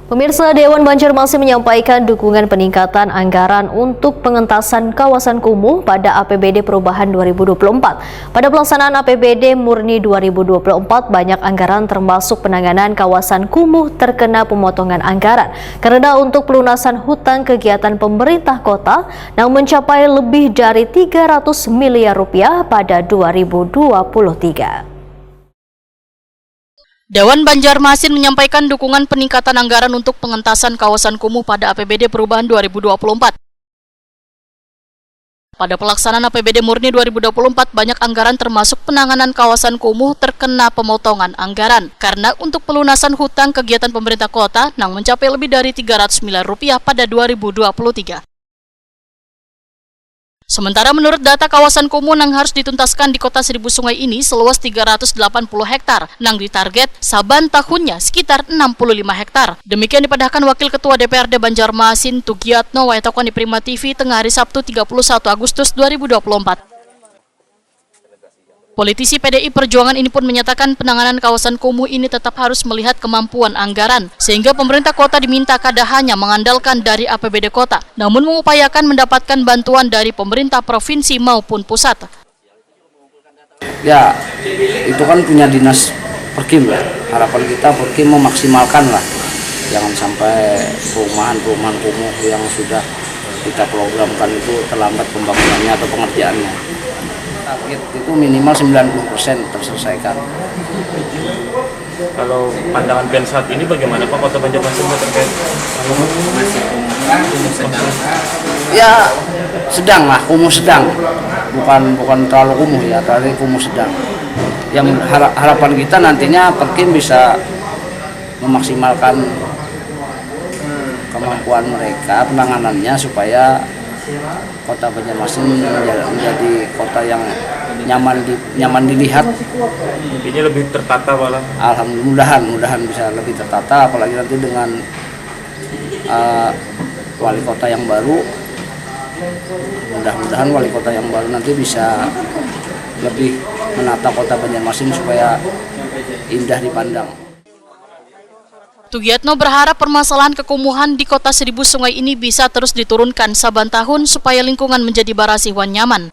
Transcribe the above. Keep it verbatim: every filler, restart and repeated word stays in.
Pemirsa, Dewan Banjarmasin menyampaikan dukungan peningkatan anggaran untuk pengentasan kawasan kumuh pada A P B D perubahan dua ribu dua puluh empat. Pada pelaksanaan A P B D murni dua ribu dua puluh empat, banyak anggaran termasuk penanganan kawasan kumuh terkena pemotongan anggaran karena untuk pelunasan hutang kegiatan pemerintah kota nang mencapai lebih dari tiga ratus miliar rupiah pada dua ribu dua puluh tiga. Dewan Banjarmasin menyampaikan dukungan peningkatan anggaran untuk pengentasan kawasan kumuh pada A P B D perubahan dua ribu dua puluh empat. Pada pelaksanaan A P B D murni dua ribu dua puluh empat, banyak anggaran termasuk penanganan kawasan kumuh terkena pemotongan anggaran karena untuk pelunasan hutang kegiatan pemerintah kota nang mencapai lebih dari tiga ratus miliar rupiah pada dua ribu dua puluh tiga. Sementara menurut data kawasan kumuh nang harus dituntaskan di Kota Seribu Sungai ini seluas tiga ratus delapan puluh hektar, nang ditarget saban tahunnya sekitar enam puluh lima hektar. Demikian dipadahkan Wakil Ketua D P R D Banjarmasin, Tugiatno, wayah takuni Prima T V tengah hari Sabtu, tiga puluh satu Agustus dua ribu dua puluh empat. Politisi P D I Perjuangan ini pun menyatakan penanganan kawasan kumuh ini tetap harus melihat kemampuan anggaran, sehingga pemerintah kota diminta kada hanya mengandalkan dari A P B D kota, namun mengupayakan mendapatkan bantuan dari pemerintah provinsi maupun pusat. Ya, itu kan punya dinas Perkim ya. Harapan kita Perkim memaksimalkan lah. Jangan sampai perumahan-perumahan kumuh yang sudah kita programkan itu terlambat pembangunannya atau pengerjaannya. Target itu minimal sembilan puluh persen terselesaikan. Kalau pandangan pian saat ini bagaimana Pak Kota Banjarmasin Pak terkait Masih kumuh kah? Kumuh sedang kah? Ya, sedang lah, kumuh sedang. Bukan bukan terlalu kumuh ya, tapi kumuh sedang. Yang hara- harapan kita nantinya Perkim bisa memaksimalkan kemampuan mereka penanganannya supaya Kota Banjarmasin menja- menjadi kota yang nyaman di nyaman dilihat. Ini lebih tertata malah. Alhamdulillah, mudahan mudahan bisa lebih tertata, apalagi nanti dengan eh, wali kota yang baru. Mudah-mudahan wali kota yang baru nanti bisa lebih menata Kota Banjarmasin supaya indah dipandang. Tugiatno berharap permasalahan kekumuhan di Kota Seribu Sungai ini bisa terus diturunkan saban tahun supaya lingkungan menjadi barasih wan nyaman.